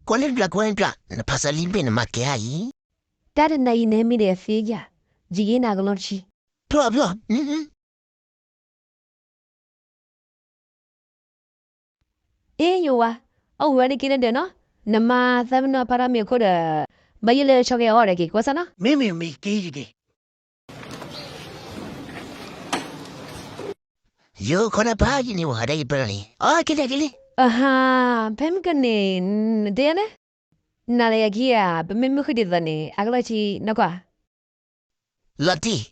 ကွၢ်လၢတဘျီ ကွၢ်လၢတဘျီ နဖးစးလံတဘ့ၣ် နမၤကဲအါအံၤ. တၢ်တနၤအံၤနဟဲမံဒီးသ့ယၤ, ယကဟ့ၣ်နၤအကလီၢ်တဆံ. ဖျီၣ်ဖျီၣ်, အ့ ယဝၤ, အီၣ်ဝံၤဝဲဒၣ်က့ၤလၢဒၢးနီၤ, နမါသးပ့ၤနီၣ်ဖးထီၣ်မ့ၤအခိၣ်ဒီး, ဘၣ်ယိၣ်လၢဆီကဲအီၣ်ဒီးက့ၤကွၢ်စၢ်နီၤ. မ့မ့ၢ်မ့ၢ်က့ၤယက့ၤ ယိၤခီနပၢ်ယန့ၣ် ဝဲဒၣ်ယပၢၢ်လံ, အီ က့ၤလဲၣ်က့ၤလံ. အဟါ, ဖဲမုၢ်ကန့ၣ် နတဲယၤန့ၣ်, နၤလၢယခံဂၤ ပမ့ၢ်မုၢ်ဃုဒ်သိးန့ၣ် အကလီၢ်ဆံနီၢ်ကွၢ်. လီၤတံၢ်,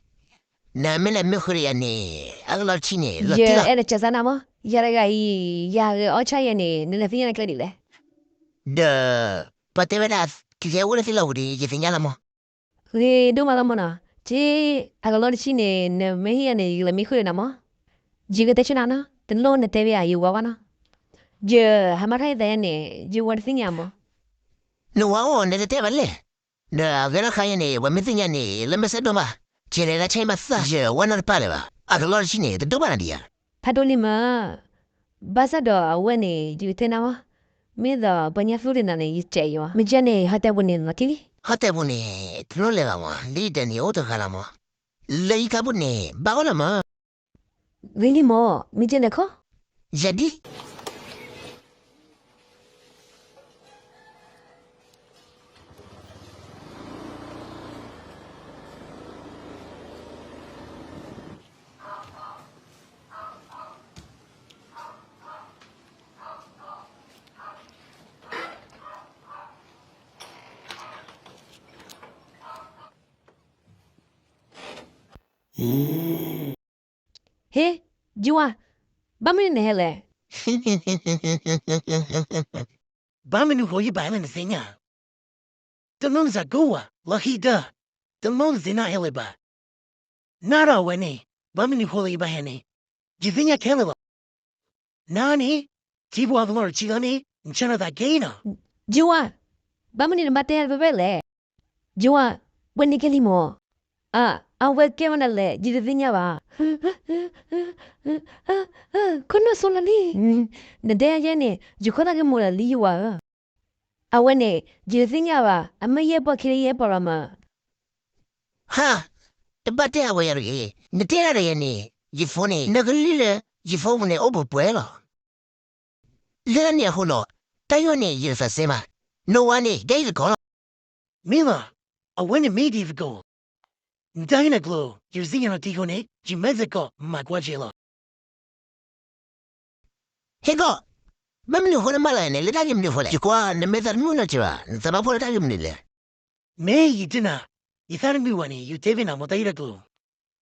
နမ့ၢ်လဲၤမုၢ်ဃုဒ်ယၤန့ၣ် အကလီၢ်ဆံန့ၣ် လီၤတံၢ်လီၤ. ယအဲၣ်ဒိးကၢစၢ်နၤမး, ယၤတဂၤအံၤ ယၤဂ့ၤအီၣ်ဆၣ်ယဲန့ၣ် နလဲၤသ့ၣ်ညါနကျဲဒ်လဲၣ်. ဒီး ပှၤတဲဝဲဒၣ် ကယဲၢ်အိၣ်လၢသ့ၣ်လီၤပူၤဒီး ယသ့ၣ်ညါလီၤမး. ဂ့ၤဒိၣ်မးလီၤမးနီၤ, က့ အကလီၢ်တဆံန့ၣ် နမ့ၢ်ဟ့ၣ်ယၤန့ၣ် ယကလဲၤမံဃုာ်ဒီးနၤမး. ယကတဲဆၢနၤနီၤ, တလိၣ်နတဲဝဲယၤ ယဝၤဝဲနီၤ. ယဟးမၤထီၣ်ယသးယဲန့ၣ် ယဝၤတသ့ၣ်ညါမး. နဝၤအိၣ် နတတဲဘၣ်လဲၣ်. ဒီးအဂဲၤထီၣ်ဃါယဲန့ၣ် ပှၤမ့ၢ်သ့ၣ်ညါန့ၣ် လၢမ့ၢ်ဆဲးဒိၣ်မး, ကလဲၤဒၣ်ဆါအံၤမးသၣ် ယဝဲနီတပၢ်လၢၤဘၣ်. အကလီၢ်တဆံန့ၣ် တဒိၣ်ဘၣ်နၤဒံးဧါ. ဖးဒိၣ်လံမး ဘၣ်ဆၣ်ဒီးအဝဲန့ၣ် ယကတဲနၤမး, မ့ၢ်သိးပှၤညါသူၣ်ဒံးနၤန့ၣ် ယစဲးယံၤမး, မ့ၢ်ကဲန့ၣ် ဟီၣ်တဲပူၤန့ၣ်လီၤတံၢ်လံ. ဟီၣ်တဲပူၤန့ၣ် တလိၣ်လဲၤဘၣ်မး, လၢယဒၢးန့ၣ်အိၣ်တဂၤလီၤမး, လၢယခါပူၤန့ၣ် ဘၣ်အိၣ်လီၤမး. ဂ့ၤလံမး, မ့ၢ်ကဲလဲၤခီ, ယၤဒ် ဟ့, ယဝၤ, ဘၣ်မနုၤနဟဲလဲၣ်. ဘၣ်မနုၤဃိယဘၣ်ဟဲလၢနသ့ၣ်ညါ, တလိၣ်နသးကိၢ်ဝဲ, လီၤဟံးတၢ်, တလိၣ်နသ့ၣ်နၤဟဲလၢၤဘၣ်. နၤဒီးအဝဲန့ၣ် ဘၣ်မနုၤဃိလၢယဘၣ်ဟဲန့ၣ် ယသ့ၣ်ညါခဲလၢာ်လီၤ. နၤန့ၣ် ထံဖိအကလီၢ်တဆံလီၤန့ၣ် နဆၢနသးကဲနီၤ. ယဝၤ, ဘၣ်မနုၤနဘၣ်တဲတၢ်တဖဲလဲၣ်. ယဝၤ, ဝဲန့ၣ်ကဲလံမး. အ, အဝဲကဲမနုၤလဲၣ် ယတသ့ၣ်ညါဘၣ်. ခိၣ်နူာ်ဆိလီၤလံ. နတဲယဲန့ၣ် ယခိၣ်သၣ်ကမိၣ်လီၤလံယဝၤဧၢ. အဝဲန့ၣ် ယတသ့ၣ်ညါဘၣ်, အမ့ၢ်ယဲၢ်ပီၢ်ခံလၢယဲၢ်ပီၢ်လီၤမး. ဟါ, တဘၣ်တဲအဝဲယၤတဂ့ၤ, နတဲဒၣ်ဒီးယဲန့ၣ် ယဖိန့ၣ် နကလုၢ်လၢ ယဖိပူၤန့ၣ်အိၣ်ပှဲၤပှဲၤလီၤ. လၢန့ၣ်အဃိလီၤ, တၢ်ဂ့ၢ်န့ၣ် ယတသးစဲဘၣ်, နဝၤန့ၣ် ကဲယသကိးလီၤ. မ့ၢ်လီၤ, အဝဲန့ၣ်မ့ၢ်ယတံၤသကိး, နတၢ်ဂ့ၢ်နကျိၤ ယတသ့ၣ်ညါလီၤတံၢ်အဃိန့ၣ် ယမ့ၢ်သကိးမၤကွၢ်က့ၤလီၤ. ဟ့ၣ်ကီး, ဘၣ်မနုၤအဃိနမၢလီၤယၤန့ၣ် လၢတၢ်ဂ့ၢ်မနုၤအဃိလဲၣ်. ယကွၢ် နမဲာ်သးတမုာ်နီတစဲးဘၣ်, နသးဘၣ်ဖှီၣ်လၢတၢ်ဂ့ၢ်မနုၤလဲၣ်. မ့ၢ်ယတဲနၤ, ယသးတမုာ်ဘၣ်န့ၣ် ယတဲဘၣ်နၤမ့ၢ်တၢ်ဂ့ၢ်တၢ်ကျိၤ.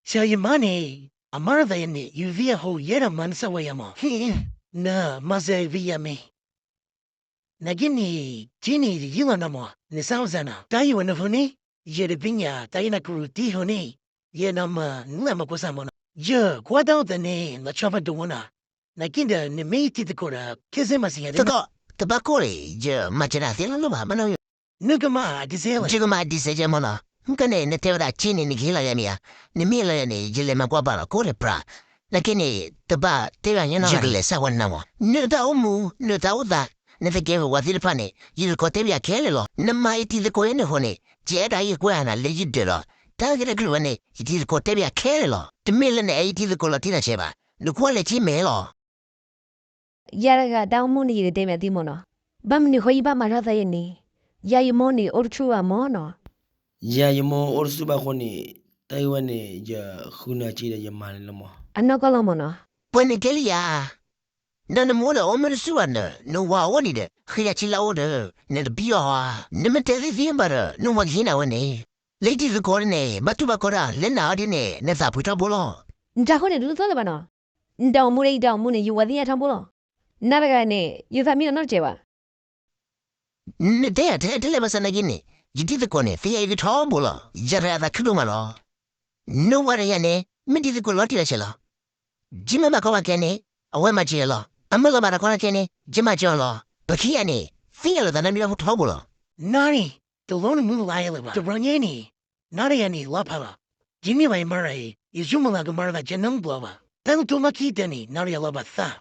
ဆရာယမါန့ၣ် အမၤထီၣ်သးယဲန့ၣ် ယုၢ်သံအဟိ ယဲဒၣ်မၤနစၢ်ဝဲယၤမး. နမၤစၢၤဝံၤယၤမ့ၢ် နာ်က့န့ၣ် က့န့ၣ်ယယုၢ်လီၤနၤမး နစၢ်အိၣ်စၢ်နၤ တၢ်ယံၤဝဲနဖိန့ၣ် ယတဘ့ၣ်ညါတၢ်ယံၤနၤကရူၢ်တံၢ်အဃိန့ၣ် ယနမၤနုၤလၢမၤကွၢ်စၢ်မးနီၤ ယကွၢ်တၢ်အိၣ်သးန့ၣ် လီၤဆီဖးဒိၣ်မးနီၤ နာ်က့ဒီး နမ့ၢ်ယတံၤသကိးဒီး ခဲစဲမၤစၢၤယၤသကိး တဘၣ်ကိၢ်လံ ယမၤစၢၤနၤသ့လၢ်လၢ်ဘၣ် မ့ၢ်နီၤ နကမၤဒ်စဲးလီၤ ယကမၤဒ်စဲးကဲမးနီၤ မ့ၢ်ကဲန့ၣ် နတဲဝဲဒၣ်က့န့ၣ် နကဟ့ၣ်လီၤယၤမ့ၢ်ဧါ နမ့ၢ်ဟ့ၣ်လီၤယၤန့ၣ် ယလဲၤမၤကွၢ်ပာ်လီၤ ကိၢ်လၢပြး နာ်က့န့ၣ် တဘၣ်တဲဘၣ်ညါနီၤ ယကလဲၤဆှၢဝဲနၤမး နတၢ်အိၣ်မူ နတၢ်အိၣ်သး နသကဲဝဲၤဝါသ့ၣ်တဖၣ်န့ၣ် ယတံၤသကိးတဲဘၣ်ယၤခဲလၢာ်လီၤ နမၤယတံၤသကိးယဲန့ၣ်အဃိန့ၣ် ယအဲၣ်ဒိးဟ့ၣ်ကွဲးနၤလၢယဒၢးလီၤ တၢ်ဂ့ၢ်တၢ်ကျိၤဝဲန့ၣ် ယတံၤသကိးတဲဘၣ်ယၤခဲလၢာ်လီၤ တမ့ၢ်လၢနအဲၣ်ယတံၤသကိးလီၤတံၢ်တၢ်ဆဲးဘၣ် နကွၢ်လဲၤက့မဲာ်လီၤ ယၤတဂၤတၢ်အိၣ်မူန့ၣ် ယကတဲမ့ၢ်သုမ့ၢ်နီၤ, ဘၣ်မနုၤဃိယဘၣ်မၤထီၣ်သးယဲန့ၣ်, ယၤယမိၢ်န့ၣ်အိၣ်တဆူၣ်ဘၣ်မ့ၢ်နီၤ, ယၤယမိၢ်အိၣ်တဆူၣ်ဘၣ်အဃိန့ၣ်, တၢ်ဂ့ၢ်ဝဲန့ၣ် ယဃုနၤက့ဒီးယမၤန့ၣ်လီၤမး, အနီၢ်ကီၢ်လီၤမ့ၢ်နီၤ, ပှၤန့ၣ်ကဲလံယၤ ဒီးနမိၢ်ဒီးအိၣ်မ့ၢ်တဆူၣ်ဘၣ်ဒီး နဝၤအိၣ်ဒံးဒီး ဃ့ယၤဆံလၢအအိၣ်ဒီး နတပံၢ်အီၤဧါ, နမ့ၢ်တဲသ့သ့ဘၣ်ဒီး နဝၤကဟ့ၣ်နၤဝဲန့ၣ်, လၢယတံၤသကိးန့ၣ် ဘၣ်တူၢ်ဘၣ်ကီတၢ် လၢနၤအီၤဒ်န့ၣ် နသးပှ့ၤထီဘိလီၤ. နတၢ်ဃိန့ၣ် တလိၣ်သီလၢၤဘၣ်နီၤ, နတၢ်အိၣ်မူဒီးယတၢ်အိၣ်မူန့ၣ် ယဝၤသ့ၣ်ညါထီဘိလီၤ. နၤတဂၤန့ၣ် ယသးမံလီၤနီတစဲးဘၣ်. နတဲယၤထဲတလဲၣ်ဘၣ်ဆၣ်နာ်က့န့ၣ် ယတံၤသကိးန့ၣ် သ့ယၤအံၤကထီဘိလီၤ. ယၤတဂၤအသးခုဒိၣ်မးလီၤ. နဝၤဒီးယၤန့ၣ် မ့ၢ်တံၤသကိးလီၤတံၢ်လီၤဆဲးလီၤ. ယမ့ၢ်မၤကီမၤခဲန့ၣ် အဝဲမၤစၢၤယၤလီၤ. အမ့ၢ်လီၤဘၣ်တၢ်ကီတၢ်ခဲန့ၣ် ယမၤစၢၤအီၤလီၤ. ပခံဂၤန့ၣ် သ့ယၤလိာ်သးနီတမံၤလၢ်ဖိထီဘိလီၤ. နၤန့ၣ် တလိၣ်နမုၢ်လၢ်ယၤလၢၤဘၣ်. တဘျီညါန့ၣ် နၤဒီးယၤန့ၣ် လီၤဖးလီၤ. ယန့ၢ်ဘၣ်ယမါရၤအံၤ ယဆိကမိၣ်လၢကမၤရၤသးကဲနီတဘျီဘၣ်. တၢ်ကတိၤလီၢ်ခံကတၢၢ်န့ၣ် နၤဒီးယၤလီၤဘၣ်သး.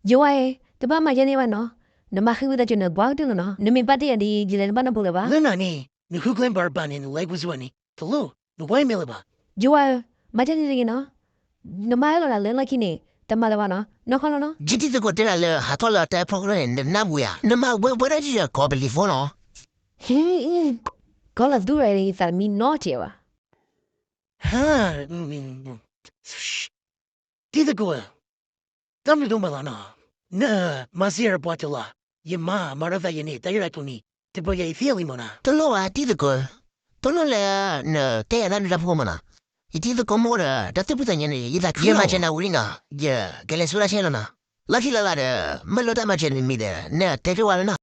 ယဝၤဧၢ, တဘၣ်မၤယဲန့ၣ်ဘၣ်နီၤ. နမါဃ့ဝံသးစူၤ နကွၢ်ကတၢၢ်လီၤနီၤ, နမ့ၢ်ဘၣ်တ့ၢ်ယၤဒီး ယလဲၤနဘၣ်နီတပူၤလၢၤဘၣ်. လၢနၤန့ၣ် နဃုကျဲဘၣ်ဘၣ်န့ၣ် နလဲၤကွံာ်စ့ၢ်ဝဲန့ၣ် တလိၣ်, နဝဲမ့ၢ်လၢၤဘၣ်. ယွၤဧၢ, မၤဒ်န့ၣ်တဂ့ၤနီၤ, နမါဟဲလီၤနၤလၢလီၢ်ခံန့ၣ် တမၤလၢၤဘၣ်နီၤ, နီၢ်ကီၢ်လီၤနီၤ. ယတံၤသကိးတဲနၤလၢ ဟးထီၣ်လၢတၢ်ဖီခိၣ်န့ၣ် နနၢ်ပူၤယၤ, နမၤဝဲဝဲဒၣ်ယကီးပလံၤဖိနီၤ. ဟ့, ကီးလီၤသူဝဲဒၣ် ယသးမံနီတစဲးဘၣ်. ဟါ, တံၤသကိးဧၢ, တၢ်ဘျုးဒိၣ်မးလီၤနီၤ, နမၤစၢၤယၤပှၤတလီၤ, ယမါမၤဒီးသးယဲန့ၣ် တၢ်ရဲၣ်တၢ်ကျဲၤန့ၣ် တပၢၢ်ယၤအံၤသ့လံမးနီၤ. တလိၣ်ဘၣ်တံၤသကိး, တလိၣ်လၢ နတဲယၤတၢ်နၢတၢ်ဖိမးနီၤ, ယတံၤသကိးမ့ၢ်အိၣ်ဒီး တၢ်သူၣ်ဖှံသးညီန့ၣ် ယသးခုလီၤ, ယမၤစၢၤနၤဝံၤလံနီၤ, ယကလဲၤဆူတၢ်ဆဲးလီၤနီၤ, လၢခံလၢ်လၢ်ဒီး မ့ၢ်လိၣ်တၢ်မၤစၢၤတမံၤဒီး နတဲက့ၤဝဲလီၤနီၤ.